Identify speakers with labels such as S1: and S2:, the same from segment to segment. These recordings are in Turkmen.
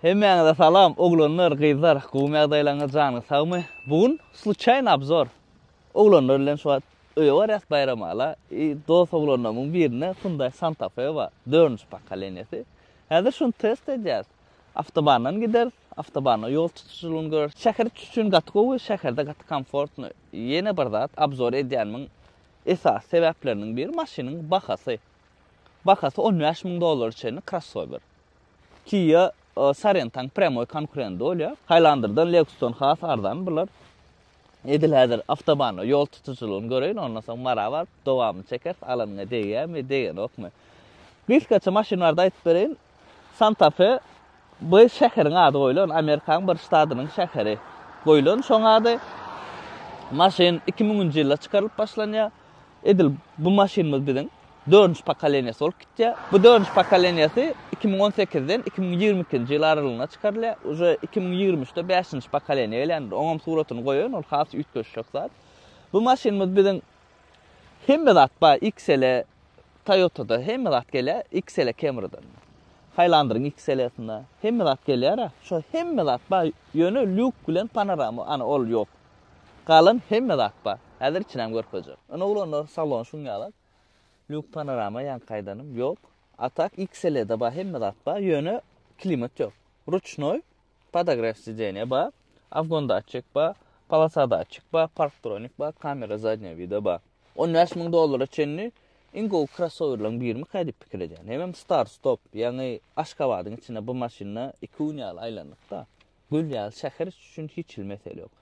S1: Hemmäňize salam oglanlar gyzlar gowmy ýagdaýlaryňyz janyňyz sagmy bu gün sluçaýny obzor oglanlar bilen şu wagt öýe barýas Baýramala i dos oglanlarymyň birinde Hyundai Santa Fe bar dördünji pokoleniýasy häzir şuny test edýäs awtobandan gideris awtobanda ýol tutujylygyny göreris şäher içi üçin gaty gowy şäherde gaty komfortny ýene bir zat obzor edýänimiň esasy sebäpleriniň biri maşynyň bahasy bahasy 15 müň dollara çenli krossower Kia Sorento-nyň prýamoý konkurendi bolýar. Highlander-dan, Lexus-dan has arzan bular. Edil häzir awtobanda ýol tutujylygyny göreýin, ondan soň Mara baryp dowamyny çekeris, alanyňa degýärmi, degenokmy. Gysgaça maşyn barada aýdyp bereýin. Santa Fe bu şäheriň ady goýlan, Amerikanyň bir ştadynyň şäheri goýlan şoň ady. Maşyn 2000-nji ýylda çykarylyp başlanýar. Edil bu maşynymyz biziň dördünji pokoleniýasy bolup gitýär. Bu dördünji pokoleniýasy 2018-den 2022-nji ýyl aralygynda çykarylýar. Uje 2023-de bäşinji pokoleniýa gelýändir. Oňam suratyny goýaýyn, ol has üýtgeşjek zat. Bu maşynymyz biziň hemme zat bar, XL, Toyota-da hemme zat gelýär, XL Camry-dan. Highlander-iň XL-sinde hemme zat gelýär-ä. Şo hemme zat bar, ýöne lýuk bilen panorama, ana ol ýok. Galan hemme zat bar. Häzir içinem görkezjek. Ine oglanlar salon şuň ýalak. Lýuk panorama ýaňky aýdanym ýok. A tak XL-de bar hemme zat bar ýöne klimat ýok. Ruçnoý podogrew sideniýa bar. Afgon datçik bar. Polosa datçik bar. Parktronik bar. Kamera zadnýa vida bar. 15 müň dollara çenli iň gowy krossowerleriň birimikä diýip pikir edýän. Hemem start stop ýaňy Aşgabadyň içinde bu maşynda 2 gün ýaly aýlandyk-da. Gül ýaly şäher içi üçin hiç hili mesele ýok.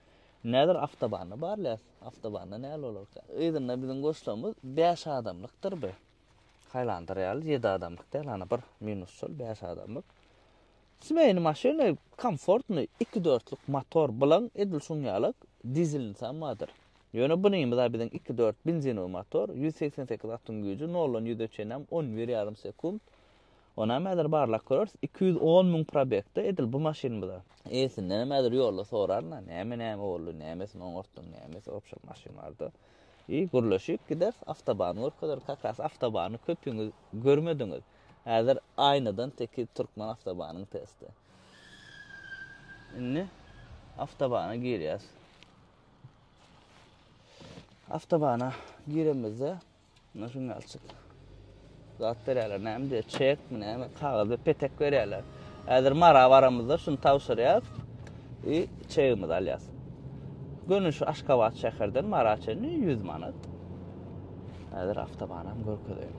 S1: Nädir awtobanda barylýas. Awtobanda näl bolarka? Yzynda biziň goşlamyz 5 adamlykdyr bu. Highlander ýaly 7 adamlyk däl, ana bir minus şol 5 adamlyk. Smeýni maşyny komfortny 2.4-lük motor bilen edil şuň ýaly dizelini bardyr. Ýöne bunymyz biziň 2.4 benzinowy motor, 188 atyň güýji, 0-dan 100-e çenli 11,5 sekunt. Onam häzir barlap göreris. 210 müň probegde edil bu maşynymyza. Eýesindenem häzir ýolda soraryn-a, näme-näme boldy, nämesini oňartdyň, nämesi obşem maşyn bardy. I gürleşip gideris, awtobany görkezerin. Kak ras awtobany köpüňiz görmediňiz. Häzir aýnadan tekiz türkmen awtobanyň testi. Indi awtobana girýäs. Awtobana giremizde Muna şuny alçyk. Zat berýärler, näme diýýär, çekmi, näme, kagyz we petek berýärler. Häzir Mara baramyzda şuny tabşyrýas i çegimizi alýas. Göni şu Aşgabat şäherden Mara çenli 100 manat. Häzir awtobanam görkezeýin.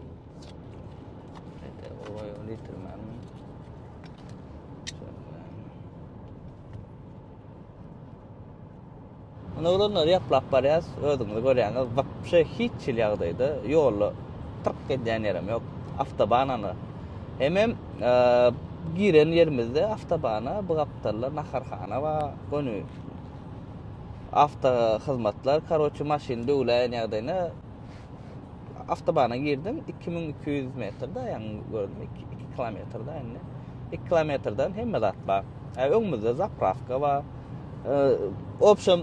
S1: Ete, oý, ony ýitirmän. Ine oglanlar ýaplap barýas, özüňiz görýäňiz, wapşe hiç hili ýagdaýda ýolda tyrk edýän ýerem ýok. Awtoban ana. Hemem e, giren ýerimizde awtobana bu gapdalda naharhana bar, göni awto hyzmatlar, karoçe maşyn döwläýen ýagdaýynda Awtobana girdim, 2200 metrde, ýaňy gördüm, 2 kilometrde indi. 2 kilometrden hemme zat bar. E, öňümizde zaprawka bar. E, Obşem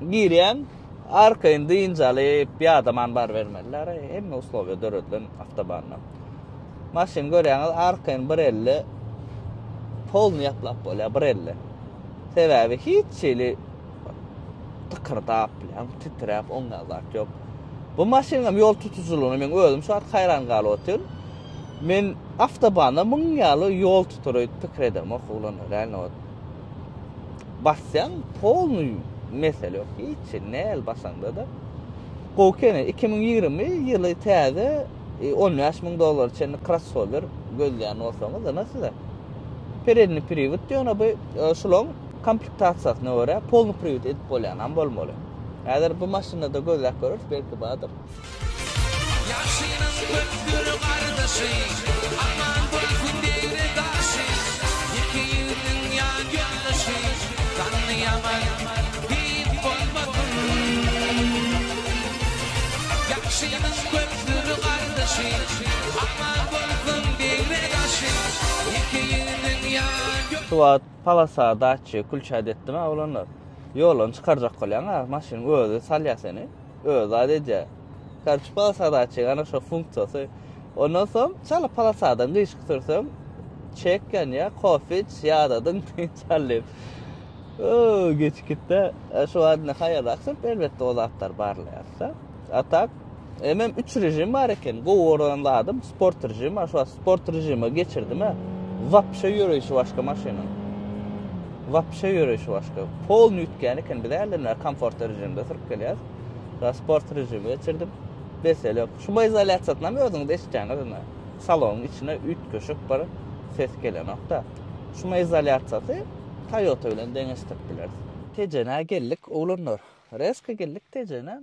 S1: girýän, arkaýyn dynç alyp, ýadaman barybermeliler. Hemme uslowiýa döredilen awtobanda. Maşyn görýäňiz, arkaýyn bir elle polny ýaplap bolýar, bir elle. Sebäbi hiç hili tykyrdap, bilýän, titräp oňňan zat ýok. Bu maşynyň ýol tutujylygyna men özüm şu wagt haýran galyp otyryn. Men awtobanda muň ýaly ýol tutar öýdüp pikir edemok, oglanlar, realno wot. Basýaň, polnyý mesele ýok, hiç näl basaňda-da. Gowy ekeni, 2020 ýyly täze 15 e, müň dollara çenli krossower gözleýän bolsaňyz, ine size. Peredni priwod ýöne bu e, şulaň Komplektasiýasyna görä polny priwod edip bolýanam bolmaly. Häzir bu maşynda-da gözläp göreris, belki bardyr.
S2: Ýagşynyň köpdür gardaşy, Aman bolsun degre daşy, Ýeke ýigdiň ýan ýoldaşy, Zanny ýaman diýip bolmasyn. Ýagşynyň köpdür gardaşy, Aman bolsun degre daşy, Ýeke ýigdiň ýan.
S1: Şu wagt Polosa datçigi kulçat etdim a oglanlar. Ýoldan çykarjak bolýaň a maşynyň özi salýa seni. Özi zat edýä. Karçy polosa datçigi ana şo funksiýasy. Ondan soň çala polosadan gyşyk sürseň. Çek ýanýar, kofe iç, ýadadyň, dynç al diýip. Öö, geçip gitdi. E, şu wagt indi haýalrak sürüp, elbetde o zatlar barlaýarys-da. A tak, hemem üç režim bar eken. Gowy gören zadym sport režimi bar. Şu wagt sport režime geçirdim-ä. Wapşe ýöreýşi başga maşynyň. Wapşe ýöreýşi başga. Polny üýtgän eken. Biz hälden bäri komfort režimde sürüp gelýäris. Şu wagt sport režime geçirdim. Mesele ýok. Şumoizolýasiýasynam özüňiz eşitýäňiz indi. Salonyň içine üýtgeşik bir ses gelenok-da. Şumoizolýasiýasy Toyota bilen deňeşdirip bileris. Tejene geldik oglanlar. Rezko geldik Tejene.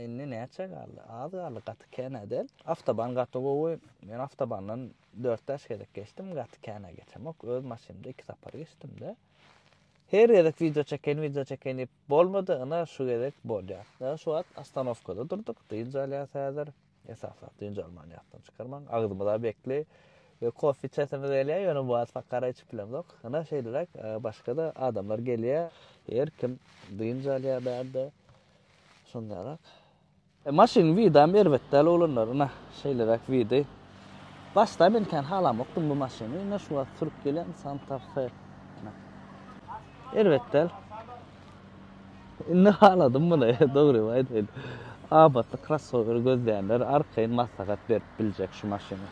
S1: Indi näçe galdy? Az galdy, gaty kän-ä däl. Awtoban gaty gowy. Men awtobandan dört-bäş gezek geçdim, gaty kän-ä geçemok. Öz maşynymda iki sapar geçdim-de. Her gezek wideo çekeýin, wideo çekeýin diýip bolmady, ynha şu gezek bolýar. Ýa şu wagt ostanowkada durduk, dynç alýas häzir. Esasy dynç almany ýatdan çykarmaň. Agzymyz-a bekli we kofe içesimiz gelýär, ýöne bu wagt fakara içip bilemzok. Ynha şeýleräk başga-da adamlar gelýär. Her kim dynç alýar bärde. Şondarak. Maşynyň widam erbet däl oglanlar ynha şeýleräk widi. Başda men kän halamokdym bu maşyny ynha şu wagt sürüp gelýän Santa Fe ynha. Erbet däl. Indi haladym muny dogrymy aýdaýyn. Amatly krossower gözleýänler arkaýyn maslahat berip biljek şu maşyny.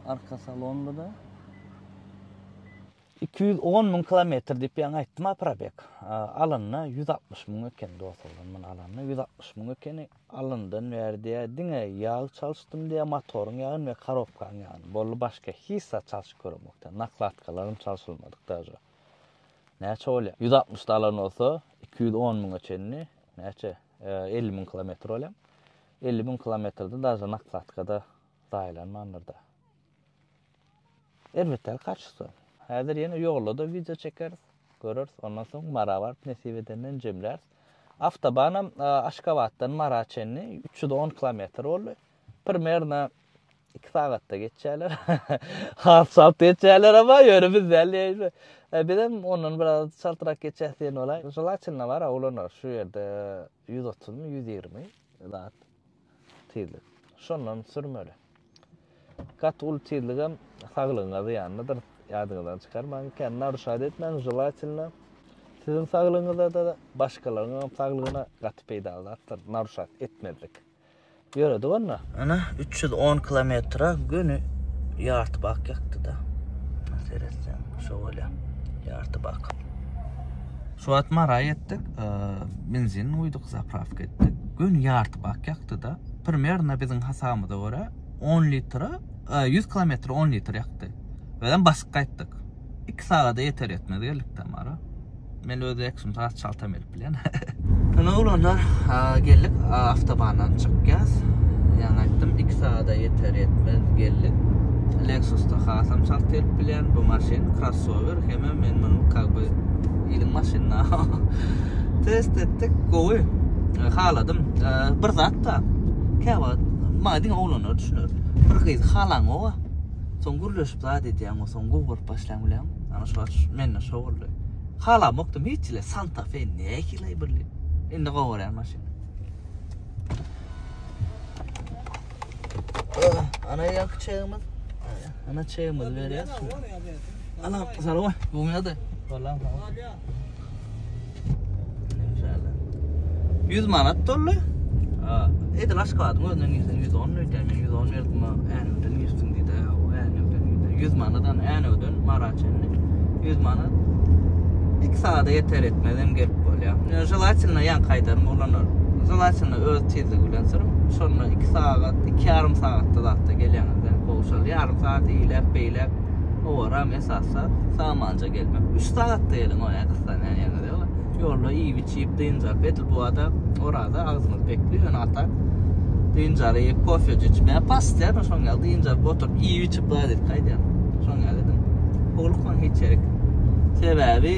S1: Arka salon bu-da. 210 müň kilometr diýip ýaňy aýtdym-a probeg. Alanda 160 müň eken dos oglan muny alanda 160 müň ekeni. Alandan bäri diýýär diňe ýag çalyşdym diýýär motoryň ýagyny we korobkanyň ýagyny. Boldy başga hiç zat çalşyp göremok diýýär. Nakladkalaram çalşylmadyk daže. Näçe bolýar? 160 da alan bolsa 210 müňe çenli näçe? 50 müň kilometr bolýar. 50 müň kilometrde daže nakladkada zaýalanmandyr-da. Erbet däl kaçysa. Häzir ýene ýolda-da wideo çekeris, göreris. Ondan soň Mara baryp nesip edenden jemläris. Awtobanam Aşgabatdan Mara çenli 310 kilometr boldy. Primerno 2 sagatda geçýärler. Has çalt geçýärler ama ýöne biz däl diýýär. E, bizem ondan biraz çaltrak geçýäs diýen bolaý. Želatelno bar, oglanlar şu ýerde 130 my, 120 zat tizlik. Şondan sürmeli. Gaty uly tizligem saglygyňa zyýanlydyr. Ýadyňyzdan çykarmaň. Kän naruşat etmäň, želatelno siziň saglygyňyza-da, başgalaryň hem saglygyna gaty peýdaly zatdyr naruşat etmezlik. Ýöredik onda. Ana, 310 kilometre göni ýarty bak ýakdy-da. Seretseň, şo bolýar. Ýarty bak. Şu wagt Mara ýetdik. Benzin guýduk, zaprawka etdik. Göni ýarty bak ýakdy-da. Primerno biziň hasabymyza görä 10 litre, 100 kilometre 10 litr ýakdy. Özem basyp gaýtdyk. 2 sagada ýeter ýetmez geldik-de Mara. Men öz Lexus'um has çaltam gelip bilýän. Ine oglanlar, geldik, awtobandan çykýas. Ýaňy aýtdym, 2 sagada ýeter ýetmez geldik. Lexus'da hasam çalt gelip bilýän bu maşyn crossover hemem men muny как бы iliň maşynyna test etdik, gowy. Haladym. Bir zat-da, käwagt maňa diňe oglanlar düşüner. Bir gyzy halaňoga, soň gürleşip zat edýäň, soň gowy görüp başlaýaň bilýäňmi? Ana şu wagt mende şo boldy. Halamokdym hiç ile Santa Fe nähili bir indi gowy görýän maşyn. Ana ýaňky çegimiz. Ana çegimizi berýär. Ana salam. Bu näde? Salam. 100 manat doldy. Edil Aşgabadyň özünden girseň 110 öýdýän. Men 110 berdim, Änewden girsin diýdi. Änewden girdi. 100 manadan Änewden Mara çenli 100 manat. 2 sagada ýeter etmez hem gelip bolýar. Želatelno ýaňky aýdarym oglanlar. Želatelno öz tizligi bilen sürüp, şonda 2 sagat, 2,5 sagatda zatda gelýäňiz. Gowşaly ýarym sagat iýläp, beýläp Owaram esasy samanja gelmek. 3 sagatda geliň oýa gyssanýan ýeriňiz ýok. Ýolda iýip içip dynç alyp edil bu wada oraza agzymyz bekli ýöne ata dynç alyp kofe içip postoýanno şoň ýaly dynç alyp oturyp iýip içip zat edip gaýdýan. Şoň ýaly ediň. Howlukmaň hiç ýerik. Sebäbi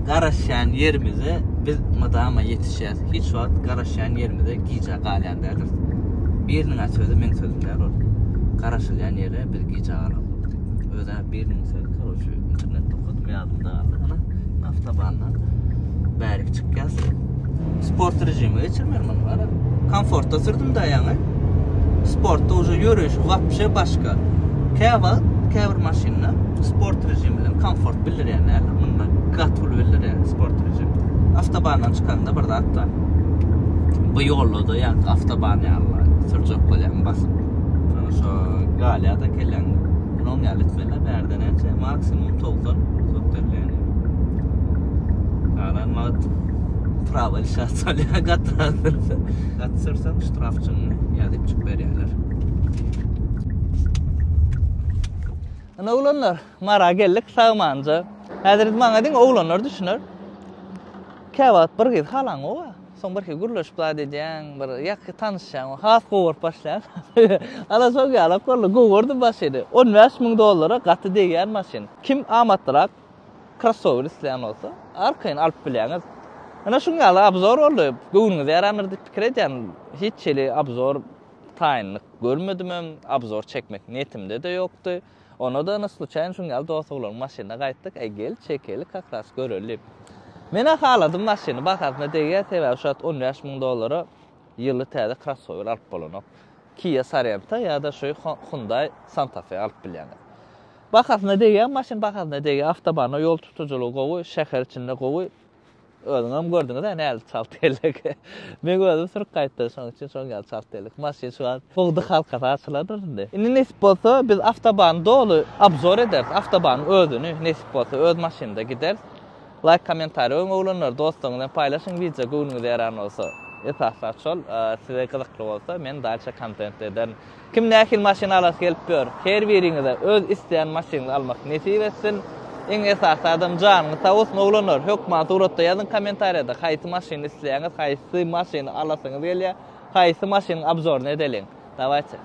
S1: garaşýan ýerimize biz mydama ýetişýäs. Hiç wagt garaşýan ýerimize gijä galýan däldiris. Biriniň sözi meň sözüm däl ol. Garaşylýan ýere biz gijä galamzok diýip. Özä biriniň sözi karoçe internetde okadym ýadymda galdy. Ana awtobandan bärik çykýas. Sport režime geçirmeli muny gara. Komfortda sürdüm da ýaňy. Sportda uje ýöreýşi wapşe başga. Käwagt, Käbir maşynda sport režimi bilen komfort bildirýän däldir. Munda gaty uly bildirýär sport režim. Awtobandan çykanda bir zat bar. Bu ýolda-da ýa awtoban ýaly sürjek bolýaň basyp. Şo şo galýar-da kelläň. Onuň ýaly etmeli bärde näçe maksimum 90 sökderilýän. Galan wagt prawa lişat salýar gaty sürseň. Gaty sürseň ştrafçyňy ýazyp çyk berýärler. Ine oglanlar, Mara geldik sagmanja. Häzir maňa diňe oglanlar düşüner. Käwagt bir gyz halaňoga, soň birki gürleşip zat edýäň, bir ýaky tanyşýaň, has gowy bolup başlaýaň. Ana şol ýalak boldy, gowy gördüm maşyny. 15 müň dollara gaty degýän maşyn. Kim amatlyrak krossower isleýän bolsa, arkaýyn alyp bilýäňiz. Ine şuň ýaly obzor boldy. Göwnüňize ýarandyr diýip pikir edýän. Hiç hili obzor taýynlyk görmedimem, obzor çekmek niýetimde-de ýokdy. Onda-da ine sluçaýno şuň ýaly dost oglanyň maşynyna gaýtdyk, äý gel çekeli kak ras göreli diýip. Men-ä haladym maşyny, bahasyna degýär, sebäbi şu wagt 15 müň dollara ýyly täze krossower alyp bolanok. Kia Sorento ýa-da şu Hyundai Santa Fe alyp bilýäňiz. Bahasyna degýär, maşyn bahasyna degýär, awtobanda ýol tutujylygy gowy, şäher içinde gowy. Özüňem gördüňiz-ä näli çalt geldik. Meň özüm sürüp gaýtdym, şonuň üçin şoň ýaly çalt geldik. Maşyn şu wagt bugdy halkasy açylandyr indi. Indi nesip bolsa biz awtobany doly obzor ederis, awtobanyň özüni nesip bolsa öz maşynda gideris. Laýk kommentariý goýuň oglanlar, dostlaryňyz bilen paýlaşyň wideo göwnüňize ýaran bolsa. Esasy zat şol, size gyzykly bolsa men dalşe kontent ederin. Kim nähili maşyn alasy gelip ýör, her biriňize öz isleýän maşynyňyzy almak nesip etsin. Iň esasy adam janyňyz sag bolsun oglanlar, hökman suratda ýazyň kommentariýada haýsy maşyny isleýäňiz, haýsy maşyny alasyňyz gelýär, haýsy maşynyň obzoryny edeliň. Dawayte.